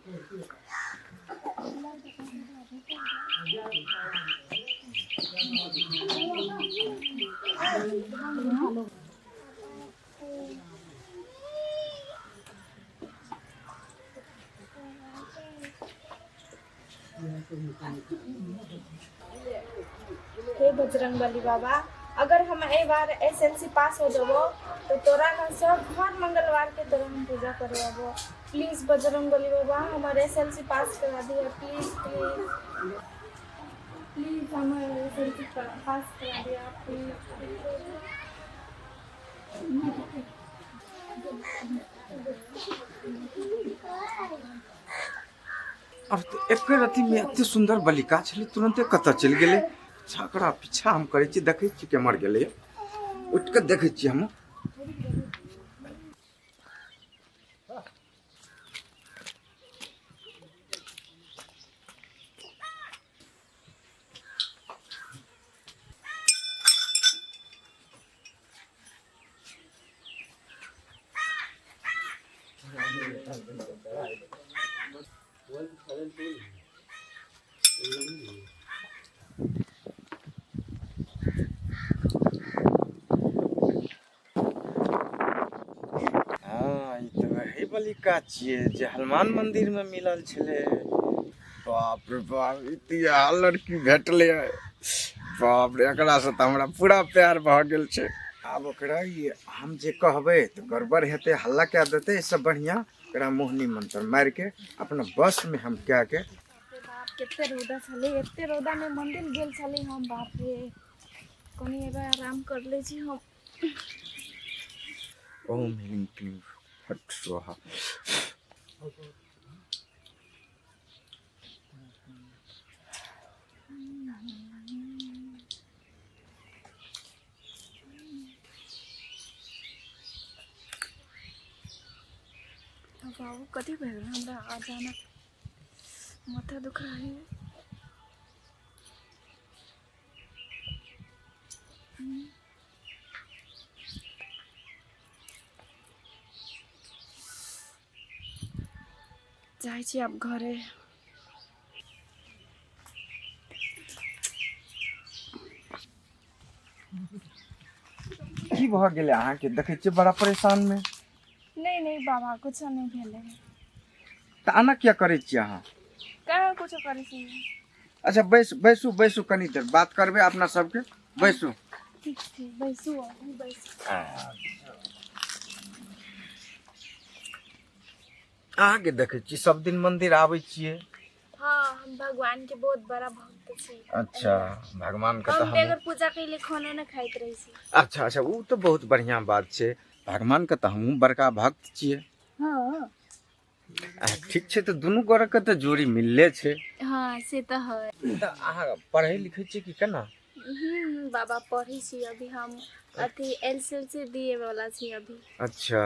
हे बजरंगबली बाबा, अगर हम एहि बार एस एल सी पास हो जबो तो तोरा ना सब हर मंगलवार के तोरा हम पूजा करे आबो। प्लीज बजरंगबली बाबा, हमारे एस एल सी पास करा दिया। प्लीज प्लीज प्लीज, हमारे एस एल सी पास करा दिया प्लीज। अब तऽ एके रत्तीमे एते सुन्दर बलिका छलै, तुरन्ते कतऽ चलि गेलै? अच्छा, ओकरा पीछा हम करै छी, देखै छी केम्हर गेलै। उठि कऽ देखै छियै हम। हँ, ई तऽ वही बलिका छियै जे हनुमान मंदिर में मिलल छलै। बाप रे बाप, ई तऽ इएह लड़की भेटलै। बाप रे, एकरासँ तऽ हमरा पूरा प्यार भऽ गेल छै। आब ओकरा ई हम जे कहबै तऽ गड़बड़ हेतै, हल्ला कए देतै। एहिसँ बढ़िआँ एकरा मोहनी मंत्र मारिके अपना बसमे हम कए के। बाप, कते रौदा छलै! एते रौदामे मंदिर गेल छलै हम। बाप रे, कनि एबे आराम कर लै छी हम। ओम ह्रीं क्लीं फट स्वाहा। बाबू, कथी भेल हमरा? अचानक माथा दुखा है। जाइ छी आब घरे। की भऽ गेलै अहाँके? देखै छियै बड़ा परेशानमे। नहि नहि बाबा, कुछो नहि भेलै। तऽ एना किया करै छियै अहाँ? कहाँ कुछो करै छी। अच्छा, बैस, बैसू बैसू, कनी देर बात करबै अपना सबके, बैसू। ठीक छै, बैसू, अहूँ बैसू। अहाँके देखै छी सब दिन मंदिर आबै छियै। हाँ, हम भगवान के बहुत बड़ा भक्त छी। अच्छा, भगवान के तऽ हम हम बगैर पूजा कैले खाना न खाइत रही छी। अच्छा अच्छा, ओ तऽ बहुत बढ़िआँ बात छै। भगवान के तऽ हमहूँ बड़का भक्त छियै। आ ठीक छै, तऽ दुनू गोरे के तऽ जोड़ी मिलले छै। हाँ, से तऽ है। तऽ अहाँ पढ़ै लिखै छियै कि केना? बाबा, पढ़ै छी अभी हम, अथी एल सी एल सी दिए वाला छी अभी। अच्छा,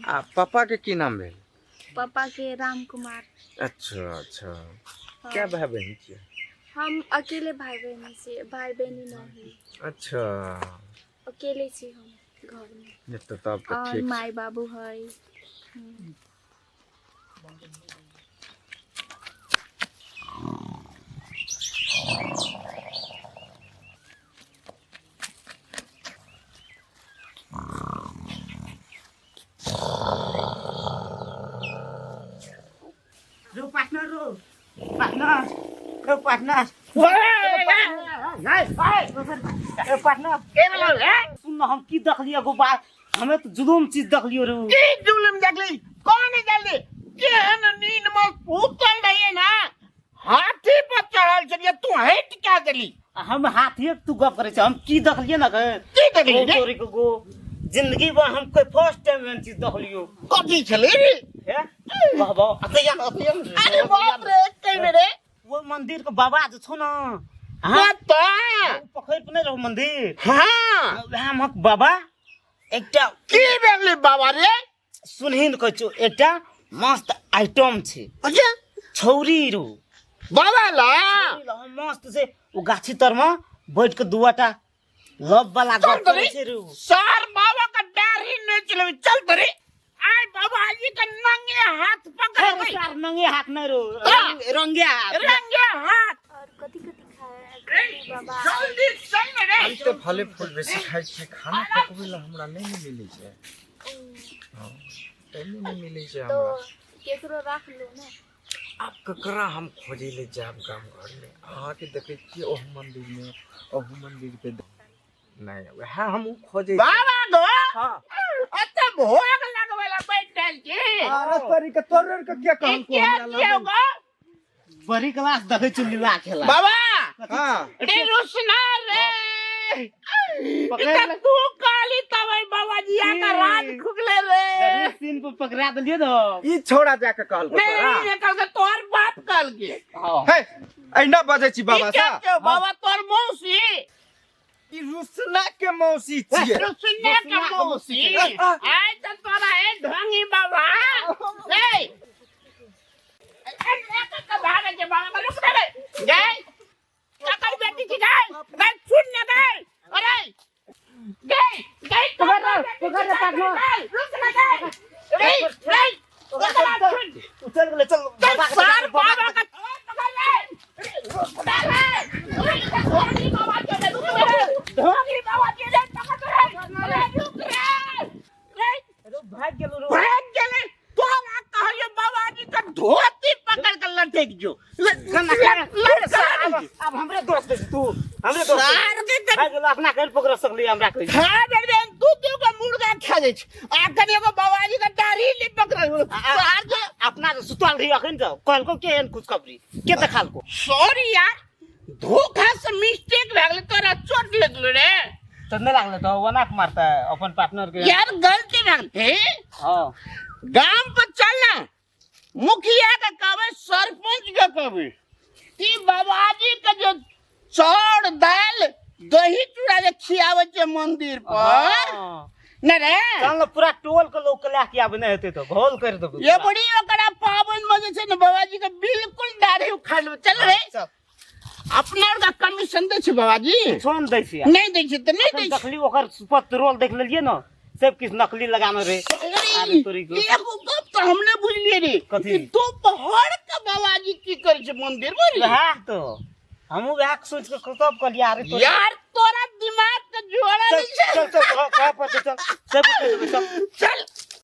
आ पापा के की नाम भेल? पापा के राम कुमार। अच्छा अच्छा। क्या भाई बहन छियै? हम अकेले भाई बहन छी, भाई बहनी नहीं। अकेले छी हम घर में। नहि तऽ तब तऽ और ठीक छै। माय बाबू है। रो पार्टनर, रो पार्टनर, रो पार्टनर, रो पार्टनर, सुन न, हम की देखलियै एगो बात, हमे तऽ जुलूम चीज देखलियो रो। की जुलुम देखली? कौन जल्दी केहन नींद में सुतल रहिए ना, हाथी पर चढ़ल छलिए, तू हट क्या देली? हम हाथिए के तू गप करै छै, हम की देखलियै ने? की देखली रे? तोरी के गो जिंदगी में हम कोई फर्स्ट टाइम एहन चीज देखलियो। कथी छलै रे? हे कहबो अतैया न, अतैया न। अरे बाप रे, कहि रे? वो मंदिर के बाबा जे छौ न, हाँ? कतऽ? ओ पोखरि पर नहि रहो मंदिर? हाँ। वएह महक बाबा एकटा। की भेलै बाबा रे? सुनही ने, कहै छौ एकटा मस्त आइटम छै। छौरी रो। बाबा ला? छौरी ला, मस्त से ओ गाछी तर में बैठ के दुआटा लव वाला चल गप तरी करै छै रो। सर, बाबा का दाढ़ी नहीं चलेबी, चल तरी। आइ बाबाजी के नंगे हाथ पकड़बै। सर, नंगे हाथ नहीं रो, हाँ। रंगे हाथ। रंगे हाथ। और कथी कथी खाए रे, बाबा? जल्दी चल ने रे। हम तऽ फले फूल बेसी खाइ छियै, खाना पकबै लए हमरा नहि ने मिलै छै। हँ, टाइमे नहि मिलै छै तो हमरा। केकरो राख लो ने। आब ककरा हम खोजै लए जायब गाम घरमे? अहाँके देखै छियै ओहू मन्दिरमे, ओहू मन्दिर पे नहि, वएह हमहूँ खोजै छियै। बाबा गो। हँ। एते भोग लगबै लए बैठल छी। अरे तोरी के तोरे के के ई कहलको के हमरा छियौ लगै? गो? बड़ी क्लास देखै छी लीला खेला। बाबा। हँ। रे रुसना रे, ई पकड़ तऽ ले। तू काली तबै बाबा जी आ के राज खुगले रे। सीन पर पकड़ा देलिए तो। ई छोड़ा जाके कहलको नहीं। तोरा? नहीं, कहलकै तोहर बाप कहलकै। हाँ। हे, एहिना बजै छी बाबा ई के सा? छियौ बाबा, तोहर मौसी? ई रुसना के मौसी छियै। रुसने के मौसी। आइ तऽ तोरा ए ढोंगी बाबा ए भागे छै बाबा, रुक रे गई, ककर बेटी छी? गई गई, सुन ने गई, अरे गई गई। पकड़ रे, पकड़ रे, पकड़। गई, रुक ना गई, रे रे, ओकरा सुन। चल गेलै, चल। चल। बाबा के सार बाबा बाबा का पकड़ ले, रुक ना रे, ढोंगी बाबा के रे, रुक रे, ढोंगी बाबा के रे, पकड़ रे, अरे रुक रे रे। रे, भाग गेलो रे। भाग गेलै। तोरा कहलियो बाबाजी के धोती पकड़ के लटक जो। अब अब हमरे दोस्त दे तू, हमरे दोस्त दे। सार के तऽ भाग गेलो, अपना कर पकड़ सकली हमरा कहि। खा बेर दू दू गो मुर्गा खा जाइ छै आ कनि एगो बाबाजी के दाढ़ी ले पकड़ल सार के। अपना तो सुतल रही अखन तो कहलको के एहन खुशखबरी के देखालको? सॉरी यार, धोखा से मिस्टेक भए गेलै, तोरा चोट लगलो रे। तो नहीं लागले तो ओना के मारता है अपन पार्टनर के। यार, गलती भए गेल हे। हाँ। गाम पर चल ना, मुखिया के कहबै, सरपंच के कहबै कि बाबाजी के जो चाउर दालि दही चूड़ा जे खियाबै छै मंदिर पर। हाँ। न रे। चल ना, पूरा टोल के लोग के लाके आबे, नहीं हेतै तो घोल कर देबै। ये बड़ी ओकरा पाबनि में जे छै ने बाबाजी के बिल्कुल दाढ़ी उखाड़ लेबै। चल रे। चल। अपना आर के कमीशन दै छै बाबाजी? छोन दै छै। नहि दै छै तऽ नहि दै छै। देखली ओकर सुपर रोल देख लेलिए ना, सब किछ नकली लगाना रे। अरे तोरी को। एगो गप तऽ हम नहि बुझलियै रे। कथी? कि दोपहर के बाबाजी की करै छै मंदिर में रे? वएह तो हमहूँ वएह सोच के सब कहलिए, अरे तोरी। यार, तोरा दिमाग के जोड़ा चल। नहीं छै। चल चल, कह कह पर चल, सब कह देबै, चल। चल।